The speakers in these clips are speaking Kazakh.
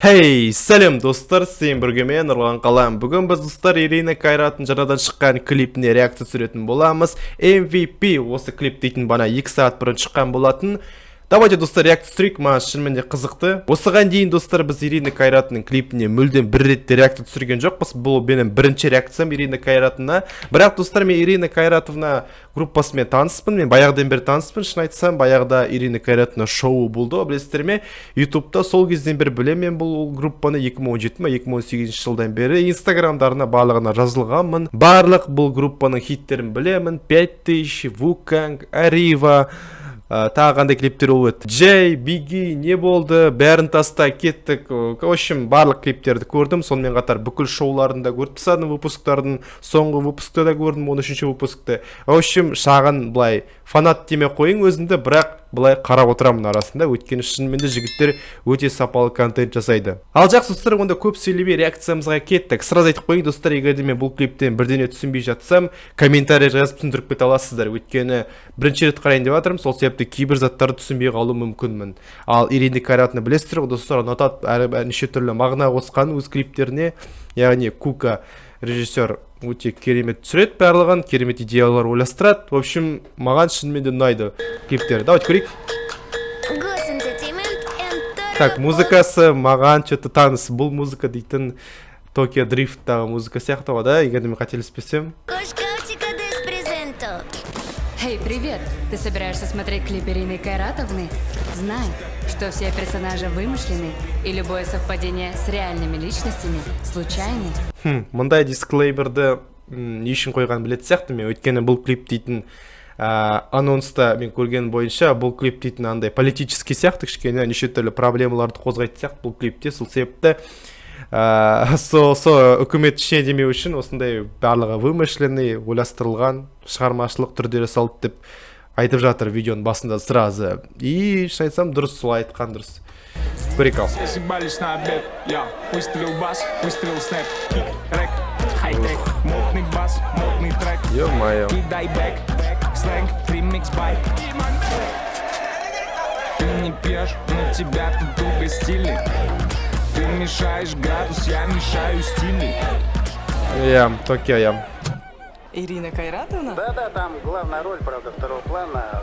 Хей, сәлем, достар, сен бірге мен, Нұрлан Қалам. Бүгін біз, достар, Ирина Кайраттың жаңадан шыққан клипіне реакция түсіретін боламыз. MVP осы клип дейтін бана 2 сағат бұрын шыққан болатын. Давайте, достар, реакция түсірейік, маған шынымен де қызықты. Осыған дейін, достар, біз Ирина Кайратның клипіне мүлдем бір рет те реакция түсірген жоқпыз. Бұл менің бірінші реакциям Ирина Кайратына. Бірақ, достар, мен Ирина Кайратовна группасымен таныспын, мен баяғыдан бері таныспын, шын айтсам, баяғыда Ирина Кайратовна шоуы болды ғой, білесіздер ме? Ютубта сол кезден бері білемін мен бұл группаны, 2017 ма, 2018 жылдан бері инстаграмдарына барлығына жазылғанмын. Барлық бұл группаның хиттерін білемін. 5000, Вуканг, Арива, тағы қандай клиптер болып еді? Джей, Биги, не болды, бәрін таста кеттік. В общем, барлық клиптерді көрдім, сонымен қатар бүкіл шоуларын да көріп тастадым, выпусктардың, соңғы выпускты да көрдім, 13-ші выпускты. В общем, шағын былай фанат демей қояйын өзімді, бірақ былай қарап отырамын арасында, өйткені шынымен де жігіттер өте сапалы контент жасайды. Ал жақсы, достар, онда көп сөйлемей реакциямызға кеттік. Сразу айтып қояйын, достар, егер де мен бұл клиптен бірдеңе түсінбей жатсам, комментарий жазып түсіндіріп кете аласыздар, өйткені бірінші рет қарайын деп жатырмын, сол себепті кейбір заттарды түсінбей қалуы мүмкінмін. Ал Ирина Кайратны білесіздер ғой, достар, ұнатады әр неше түрлі мағына қосқан өз клиптеріне, яғни Кука режиссер өте керемет түсіреді барлығын, керемет идеялар ойластырады. В общем, маған шынымен де ұнайды клиптері. Давайте көрейік. Гос Entertainment and Так, музыкасы маған что-то таныс. Бұл музыка дейтін Токио Дрифттағы музыка сияқты ғой да, егер де мен қателеспесем. Кошкаутика дес презенто. Эй, привет! Ты собираешься смотреть клип Ирины Кайратовны? Знай, что все персонажи вымышлены, и любое совпадение с реальными личностями случайны. Мындай дисклеймерді не үшін қойғанын білетін сияқтымын мен, өйткені бұл клип дейтін анонста мен көрген бойынша, бұл клип дейтін андай политический сияқты, кішкене неше түрлі проблемаларды қозғайтын сияқты бұл клипте. Сол себепті со үкімет ішіне демеу үшін осындай барлығы вымышленный, ойластырылған, шығармашылық түрде жасалды деп айтып жатыр видеоның басында сразу. И шын айтсам, дұрыс, солай айтқан дұрыс. Көрейік ал. Все съебались на обед. Я выставил бас, выставил снэп. Кик, рэк, хай-тек. Модный бас, модный трек. Ё-моё. Кидай бэк, сленг, ремикс бай. Ты не пьешь, но тебя тут угостили. Ты мешаешь градус, я мешаю стили. Иә, Токио, иә. Ирина Кайратовна? Да-да, там главная роль, правда, второго плана.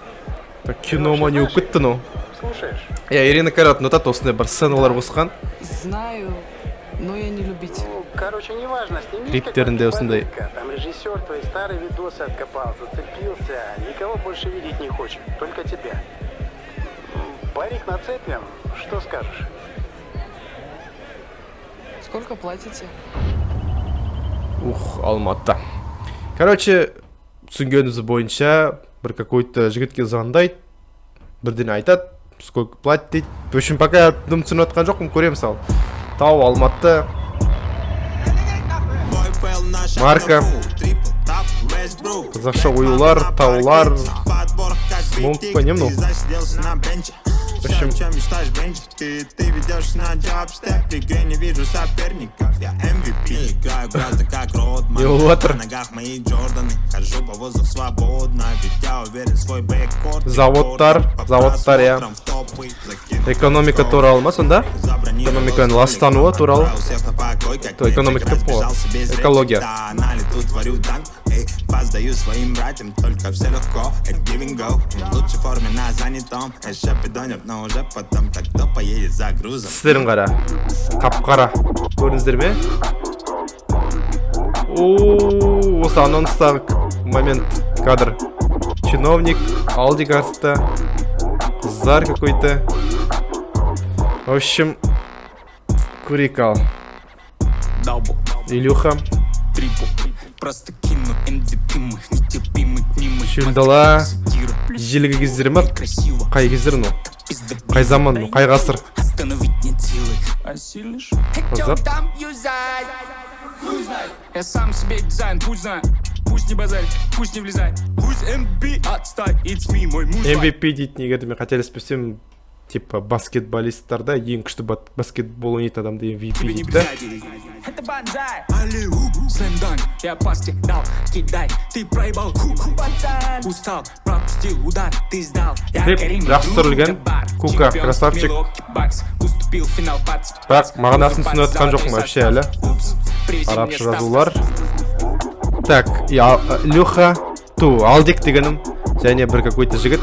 Так, кино ма, не болып кетті мынау? Слушаешь? Иә, Ирина Кайрат ұнатады, осындай бір сценалар қосқан. Знаю, но я не любитель. Ну, короче, неважно, сними Клиптерінде осындай. какой-нибудь. Там режиссер твои старые видосы откопал, зацепился, никого больше видеть не хочет, только тебя. Парик нацепим, что скажешь? Сколько платите? Ух, Алматы. Короче, түсінгеніміз бойынша, бір какой-то жігітке звондайды, бірдеңе айтады, сколько платит дейді. В общем, пока дым түсініп жатқан жоқпын, көреміз. Ал тау, Алматы, марка, қазақша оюлар, таулар, смог па, не мынау? В общем, Чем мечтаешь, Бенджи? Ты ведешь на джабстеп. В игре не вижу соперников. Я MVP. Играю гораздо как Родман. Не болып жатыр? На ногах мои Джорданы. Хожу по воздуху свободно. Ведь я уверен, свой бэккорд. Заводтар, заводтар, иә. Экономика туралы ма сонда? Экономиканың ластануы туралы. То экономика деп қой. Экология. На лету творю данк. Эй, пас даю своим братьям, только все легко, это give and go. В лучшей форме на занятом, Эшеп и донер, но уже потом. Так кто поедет за грузом? Тістерін қара, қап қара, көрдіңіздер ме? О, осы анонстағы момент, кадр. Чиновник, Алди артта, қыздар какой-то. В общем, көрейік ал. Double, Илюха. Трипл. Просто кину MVP, мы нетерпимы к ним. Шөл дала. Ежелгі кездер ма? Красиво. Қай кездер мынау? Қай заман мынау? Қай ғасыр? Остановить нет силы. Осилишь? Қазақ. Там юзай. Я сам себе дизайн, пусть знает. Пусть не базарит, пусть не влезает. Пусть MVP отстань, it's me, мой муж. MVP дейтін, егер де мен қателеспесем. Типа баскетболисттарда ең күшті баскетбол ойнайтын адамды MVP дейді да. Это банзай. Алле-уп, слэм-данк. Я пас тебе дал, кидай. Ты проебал, пацан. Устал, пропустил удар, ты сдал. Я Клип Карим жақсы түсірілген. Абдул-Джаббар. Кука, Чемпион, красавчик. Милуоки Бакс. Уступил в финал пац. Бірақ мағынасын түсініп жатқан жоқпын вообще әлі. Упс, привези мне Арабша став. жазулар. Так, и Леха, ту, Алдик дегенім және бір какой-то жігіт.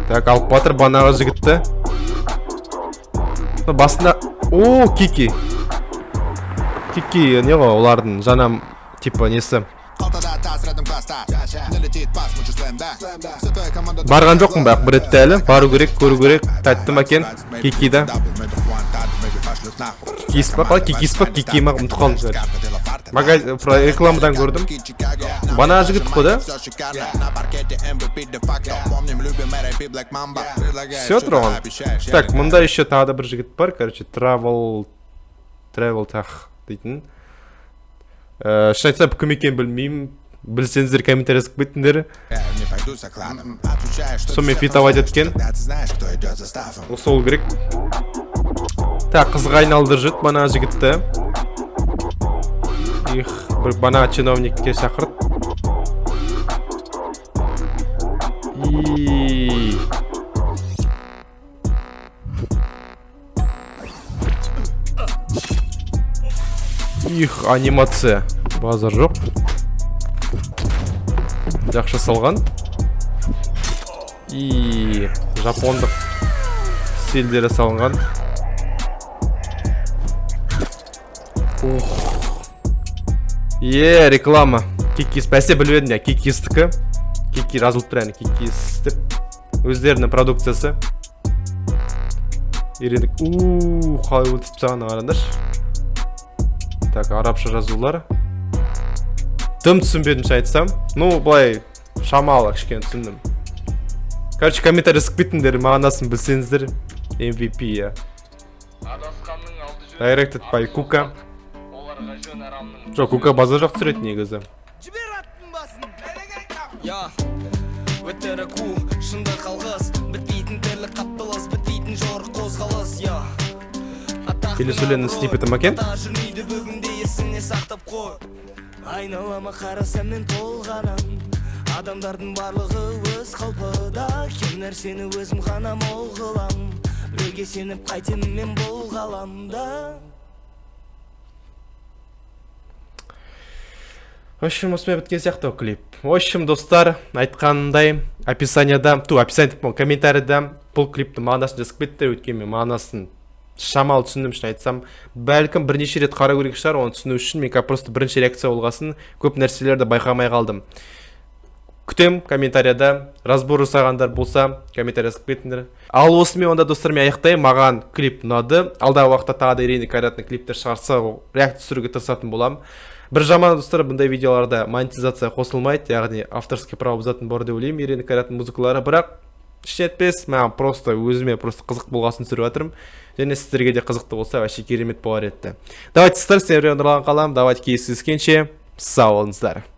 Так, алып батыр банағы жігітті. Ну, басында... О, Кики. Кики, не ғой, олардың жаңа, типа, несі. Барған жоқпын бірақ бір ретте әлі. Бару керек, көру керек. Тәтті ма екен? Кикиді. Кикис па? Қалай Кикис па? Кики ма? Ұмытып қалдым короче. Магазин, про рекламадан көрдім. Бана жігіт қой да? Все тұрған. Так, мұнда еще тағы да бір жігіт бар, короче, Travel Tach дейтін. Шын айтсам, кім екенін білмеймін. Білсеңіздер комментарий жазып кетіңдер. Сонымен фитовать еткен. Осы болу керек. Так, қызға айналдырып жүрді бана жігітті. Их, бір бана чиновникке шақырды. И их, анимация. Базар жоқ. Жақсы салған. И жапондық стильдері салынған. Ух. Е, реклама. Кикис, бәсе біліп едім я, Кикистікі. Кики жазылып тұр әне, Кикис деп. Өздерінің продукциясы. Үйрендік. Ууу, қалай өлтіріп тастағанын қараңдаршы. Так, арабша жазулар. Дым түсінбедім, шын айтсам. Ну, былай шамалы кішкене түсіндім. Короче, комментарий жазып кетіңдер, мағынасын білсеңіздер. MVP, иә. Directed by Kuka. Жоқ, Кука базар жоқ түсіреді негізі. Я, өтірік у, шындық алғыс, бітпейтін тірлік қаптылыс, бітпейтін жорық қозғалыс, я. Атақ Келесі өлеңнің сниппеті ма екен? Ата жүрмейді бүгінде есіңе сақтап қой. Айналама қарасам мен толғанам. Адамдардың барлығы өз қалпыда. Кем нәрсені өзім ғана мол қылам. Біреуге сеніп қайтемін мен бұл ғаламда. В общем, осымен біткен сияқты ғой клип. В общем, достар, айтқанымдай, описанияда, ту, описание деп, комментарийда бұл клиптің мағынасын жазып кетті, өйткені мен мағынасын шамалы түсіндім, шын айтсам. Бәлкім бірнеше рет қарау керек шығар, оны түсіну үшін. Мен қазір просто бірінші реакция болғасын көп нәрселерді байқамай қалдым. Күтем комментарияда разбор жасағандар болса, комментарий жазып кетіңдер. Ал осымен онда, достар, мен аяқтаймын. Маған клип ұнады. Алдағы уақытта тағы да Ирина Кайратның клиптер шығарса, реакция түсіруге тырысатын боламын. Бір жаман, достар, бұндай видеоларда монетизация қосылмайды, яғни авторский право бұзатын бар деп ойлаймын Ирина Кайраттың музыкалары, бірақ ештеңе етпес, маған просто өзіме просто қызық болғасын түсіріп жатырмын. Және сіздерге де қызықты болса, вообще керемет болар еді. Давайте, достар, сіздермен Нұрлан Қалам, давайте кездескенше, сау болыңыздар.